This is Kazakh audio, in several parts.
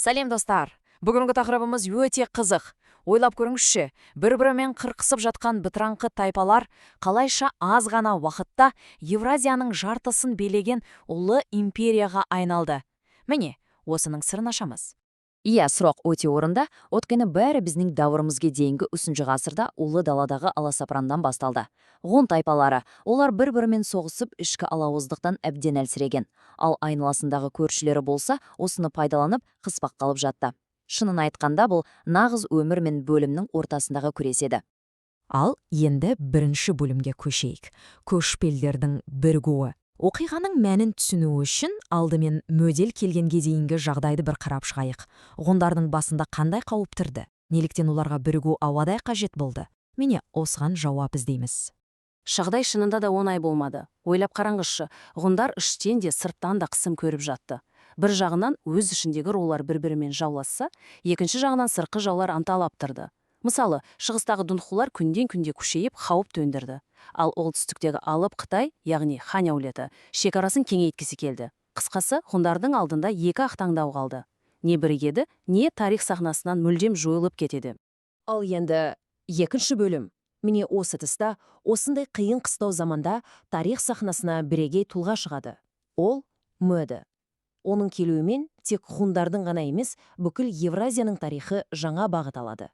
Сәлем, достар! Бүгінгі тақырыбымыз өте қызық. Ойлап көріңізші, бір-бірімен қырқысып жатқан бытыраңқы тайпалар қалайша аз ғана уақытта Евразияның жартысын билеген ұлы империяға айналды? Міне, осының сырын ашамыз. Иә, сұрақ өте орынды. Өйткені бәрі біздің дәуірімізге дейінгі 3 ғасырда Ұлы даладағы аласапырандан басталды. Ғұн тайпалары, олар бір-бірімен соғысып, ішкі алауыздықтан әбден әлсіреген. Ал айналасындағы көршілері болса, осыны пайдаланып, қыспаққа алып жатты. Шынын айтқанда, бұл нағыз өмір мен өлімнің ортасындағы күрес еді. Ал енді бірінші бөлімге көшейік. Көшпелілердің бірігуі. Оқиғаның мәнін түсіну үшін алдымен Мөде келгенге дейінгі жағдайды бір қарап шығайық. Ғұндардың басында қандай қауіп тұрды? Неліктен оларға бірігу ауадай қажет болды? Міне, осыған жауап іздейміз. Жағдай шынында да оңай болмады. Ойлап қараңызшы, ғұндар іштен де, сырттан да қысым көріп жатты. Бір жағынан өз ішіндегі рулар бір-бірімен жауласса, екінші жағынан сыртқы жаулар анталап тұрды. Мысалы, шығыстағы дунхулар күннен күнге күшейіп, қауіп төндірді. Ал оңтүстіктегі алып Қытай, яғни Хань әулеті, шекарасын кеңейткісі келді. Қысқасы, ғұндардың алдында екі-ақ таңдау қалды. Не бірігеді, не тарих сахнасынан мүлдем жойылып кетеді. Ал енді екінші бөлім. Міне, осы тұста, осындай қиын қыстау заманда тарих сахнасына бірегей тұлға шығады. Ол – Мөді. Оның келуімен тек ғұндардың ғана емес, бүкіл Евразияның тарихы жаңа бағыт алады.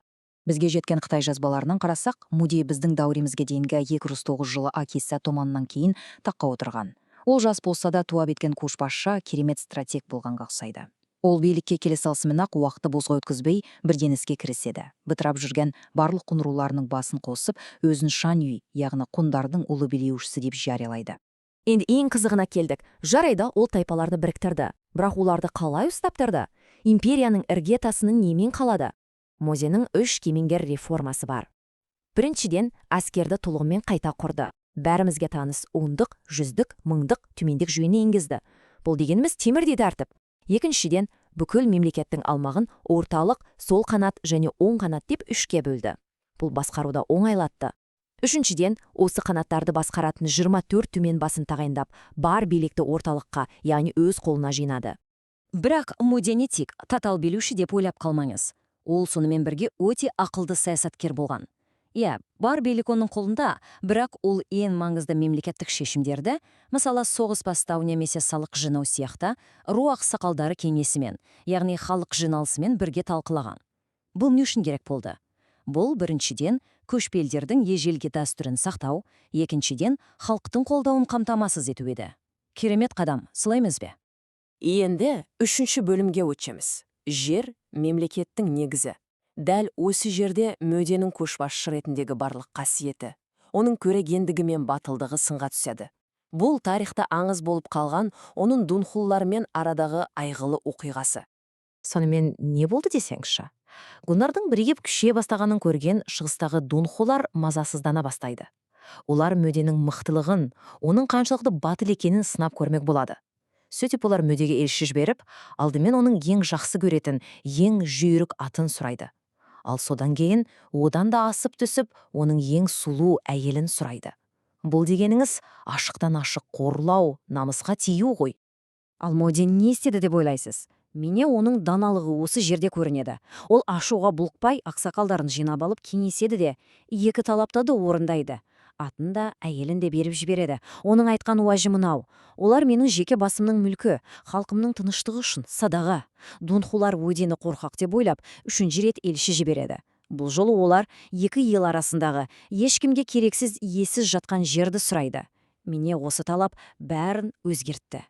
Бізге жеткен қытай жазбаларынан қарасақ, Муде біздің дәуірімізге дейінгі 209 жылы әкесі Томаннан кейін таққа отырған. Ол жас болса да, туа біткен көшбасшы, керемет стратег болғанға ұқсайды. Ол билікке келе салысымен-ақ уақытты босқа өткізбей, бірден іске кіріседі. Бытырап жүрген барлық ғұн руларының басын қосып, өзін шаньюй, яғни ғұндардың ұлы билеушісі деп жариялайды. Енді ең қызығына келдік. Жарайды, ол тайпаларды біріктірді. Бірақ оларды қалай ұстап тұрды? Империяның іргетасын немен қалады? Мөденің үш кемеңгер реформасы бар. Біріншіден, әскерді толығымен қайта құрды. Бәрімізге таныс ондық, жүздік, мыңдық, түмендік жүйені енгізді. Бұл дегеніміз темірдей тәртіп. Екіншіден, бүкіл мемлекеттің аумағын орталық, сол қанат және оң қанат деп үшке бөлді. Бұл басқаруды оңайлатты. Үшіншіден, осы қанаттарды басқаратын 24 түмен басын тағайындап, бар билікті орталыққа, яғни өз қолына жинады. Бірақ Мөдені тек татал билеуші деп ойлап қалмаңыз. Ол сонымен бірге өте ақылды саясаткер болған. Иә, бар билік оның қолында, бірақ ол ең маңызды мемлекеттік шешімдерді, мысалы, соғыс бастау немесе салық жинау сияқты, ру ақсақалдары кеңесімен, яғни халық жиналысымен бірге талқылаған. Бұл не үшін керек болды? Бұл, біріншіден, көшпелілердің ежелгі дәстүрін сақтау, екіншіден, халықтың қолдауын қамтамасыз ету еді. Керемет қадам, солай емес пе? Енді үшінші бөлімге өтеміз. Жер – мемлекеттің негізі. Дәл осы жерде Мөденің көшбасшы ретіндегі барлық қасиеті, оның көрегендігі мен батылдығы сынға түседі. Бұл тарихта аңыз болып қалған оның дунхулармен арадағы айғылы оқиғасы. Сонымен не болды десеңізші? Ғұндардың бірігіп күшейе бастағанын көрген шығыстағы дунхулар мазасыздана бастайды. Олар Мөденің мықтылығын, оның қаншалықты батыл екенін сынап көрмек болады. Сөйтіп олар Мөдеге елші жіберіп, алдымен оның ең жақсы көретін, ең жүйрік атын сұрайды. Ал содан кейін одан да асып түсіп, оның ең сұлу әйелін сұрайды. Бұл дегеніңіз ашықтан ашық қорлау, намысқа тию ғой. Ал Мөде не істеді деп ойлайсыз? Міне, оның даналығы осы жерде көрінеді. Ол ашуға булықпай, ақсақалдарын жинап алып кеңеседі де, екі талапты да орындайды. Атын да, әйелін де беріп жібереді. Оның айтқан уәжі мынау: «Олар менің жеке басымның мүлкі, халқымның тыныштығы үшін садаға». Дунхулар Мөдені қорқақ деп ойлап, үшінші рет елші жібереді. Бұл жолы олар екі ел арасындағы ешкімге керексіз, иесіз жатқан жерді сұрайды. Міне, осы талап бәрін өзгертті.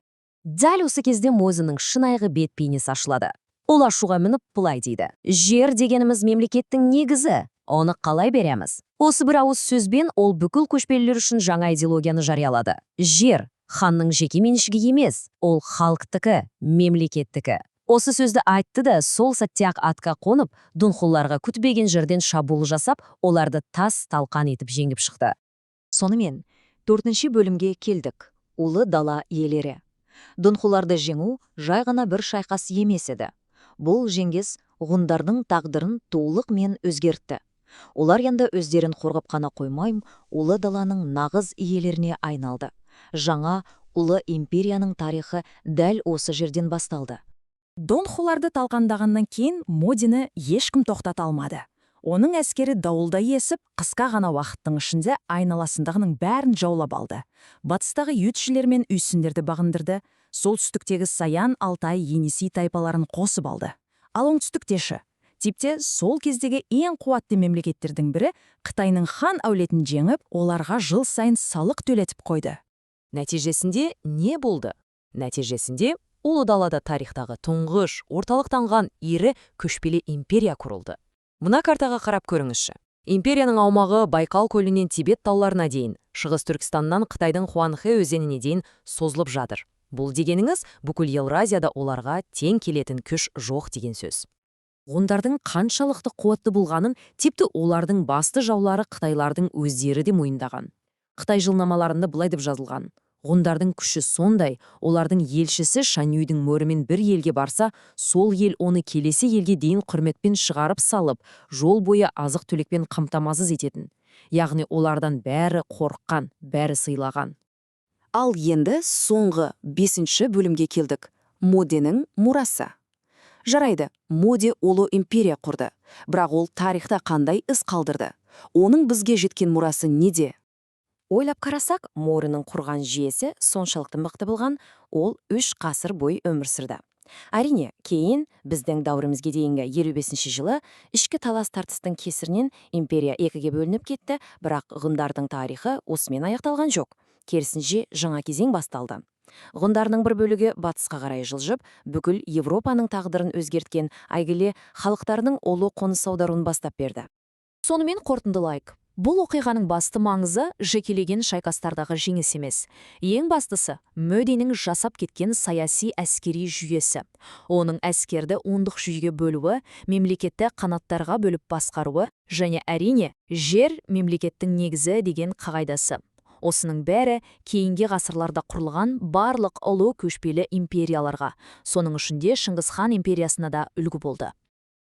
Дәл осы кезде Мөденің шынайы бет бейнесі ашылады. Ол ашуға мініп былай дейді: «Жер дегеніміз – мемлекеттің негізі. Оны қалай береміз?» Осы бір ауыз сөзбен ол бүкіл көшпелілер үшін жаңа идеологияны жариялады. Жер ханның жеке меншігі емес, ол халықтікі, мемлекеттікі. Осы сөзді айтты да, сол сәтте-ақ атқа қонып, дунхуларға күтпеген жерден шабуыл жасап, оларды тас талқан етіп жеңіп шықты. Сонымен, төртінші бөлімге келдік. Ұлы дала иелері. Дунхуларды жеңу жай ғана бір шайқас емес еді. Бұл жеңіс ғұндардың тағдырын толығымен өзгертті. Олар енді өздерін қорғап қана қоймай, ұлы даланың нағыз иелеріне айналды. Жаңа ұлы империяның тарихы дәл осы жерден басталды. Донхуларды талқандағаннан кейін Модені ешкім тоқтата алмады. Оның әскері дауылдай есіп, қысқа ғана уақыттың ішінде айналасындағының бәрін жаулап алды. Батыстағы ютшілер мен үйсіндерді бағындырды, солтүстіктегі Саян, Алтай, Енисей тайпаларын қосып алды. Ал оңтүстікте ше? Тіпті сол кездегі ең қуатты мемлекеттердің бірі Қытайның хан әулетін жеңіп, оларға жыл сайын салық төлетіп қойды. Нәтижесінде не болды? Нәтижесінде Ұлы далада тарихтағы тұңғыш, орталықтанған ірі көшпелі империя құрылды. Мына картаға қарап көріңізші. Империяның аумағы Байқал көлінен Тибет тауларына дейін, Шығыс Түркістаннан Қытайдың Хуанхэ өзеніне дейін созылып жатыр. Бұл дегеніңіз, бүкіл Еуразияда оларға тең келетін күш жоқ деген сөз. Ғұндардың қаншалықты қуатты болғанын тіпті олардың басты жаулары қытайлардың өздері де мойындаған. Қытай жылнамаларында былай деп жазылған: Ғұндардың күші сондай, олардың елшісі Шаньюйдің мөрімен бір елге барса, сол ел оны келесі елге дейін құрметпен шығарып салып, жол бойы азық-түлікпен қамтамасыз ететін. Яғни олардан бәрі қорыққан, бәрі сыйлаған. Ал енді соңғы, бесінші бөлімге келдік. Моденің мұрасы. Жарайды, Моде ұлы империя құрды. Бірақ ол тарихта қандай із қалдырды? Оның бізге жеткен мұрасы неде? Ойлап қарасақ, Моденің құрған жүйесі соншалықты мықты болған, ол 3 ғасыр бойы өмір сүрді. Әрине, кейін біздің дәуірімізге дейінгі 55 жылы ішкі талас тартыстың кесірінен империя екіге бөлініп кетті, бірақ ғұндардың тарихы осымен аяқталған жоқ. Керісінше, жаңа кезең басталды. Ғұндардың бір бөлігі батысқа қарай жылжып, бүкіл Европаның тағдырын өзгерткен әйгілі халықтарының ұлы қоныс аударуын бастап берді. Сонымен, қорытындылайық. Бұл оқиғаның басты маңызы жекелеген шайқастардағы жеңіс емес. Ең бастысы, Мөденің жасап кеткен саяси, әскери жүйесі. Оның әскерді ондық жүйеге бөлуі, мемлекетті қанаттарға бөліп басқаруы және, әрине, жер мемлекеттің негізі деген қағидасы. Осының бәрі кейінгі ғасырларда құрылған барлық ұлы көшпелі империяларға, соның ішінде Шыңғыс хан империясына да үлгі болды.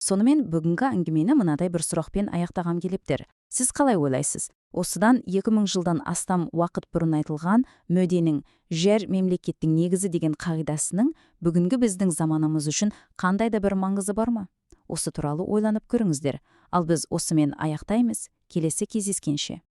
Сонымен, бүгінгі әңгімені мынадай бір сұрақпен аяқтағым келіп тұр. Сіз қалай ойлайсыз? Осыдан 2000 жылдан астам уақыт бұрын айтылған Мөденің жер мемлекеттің негізі деген қағидасының бүгінгі біздің заманымыз үшін қандай да бір маңызы бар ма? Осы туралы ойланып көріңіздер. Ал біз осымен аяқтаймыз. Келесі кездескенше.